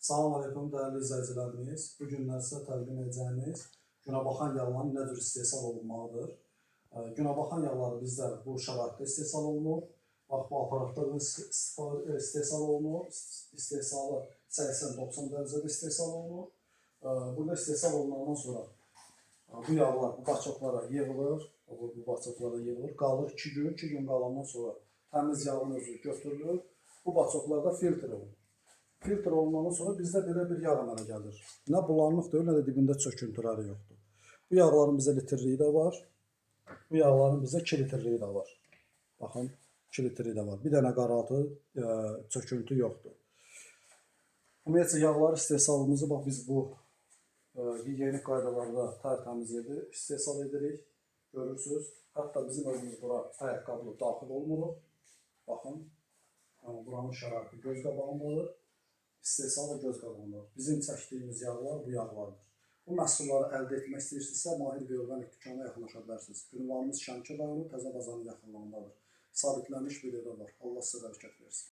Salam aleykum dəyərli izləyicilərimiz. Bu günlər sizə təqdim edəcəyimiz günəbaxan yağlarının nə cür istehsal olunmalıdır. Günəbaxan yağları bizdə bu şəraitdə istehsal olunur. Bax bu aparatda da istehsal olunur. İstehsalı 80-90 dərəcədə istehsal olunur. Burada istehsal olunandan sonra bu yağlar bu baçoklara yığılır. Bu baçoklara yığılır. Qalır 2 gün. 2 gün qalandan sonra təmiz yağın özü götürülür. Bu baçoklarda filtr olunur. Filtr olunandan sonra bizdə belə bir yağ əmələ gəlir. Nə bulanıq deyil, nə də dibində çöküntüləri yoxdur. Bu yağların bizə litrliyi də var. Bu yağların bizə 2 litrliyi də var. Baxın, 2 litrliyi də var. Bir dənə qaraltı, çöküntü yoxdur. Ümumiyyətcə yağlar istehsalımızı bax biz bu gigiyenik qaydalarda tərtəmiz yerdə istehsal edirik. Görürsüz. Hətta bizim özümüz bura ayaqqabılı daxil olmuruq. Baxın, yəni buranın şəraiti göz qabağındadır. İstehsal da göz qabağındadır. Bizim çəkdiyimiz yağlar bu yağlardır. Bu məhsulları əldə etmək istəyirsinizsə, Mahir Biorqanik dükanına yaxınlaşa bilərsiniz. Ünvanımız Şəmkir rayonu Təzə bazarının yaxınlığındadır. Sabitlənmiş bir yerdə var. Allah sizə bərəkət versin.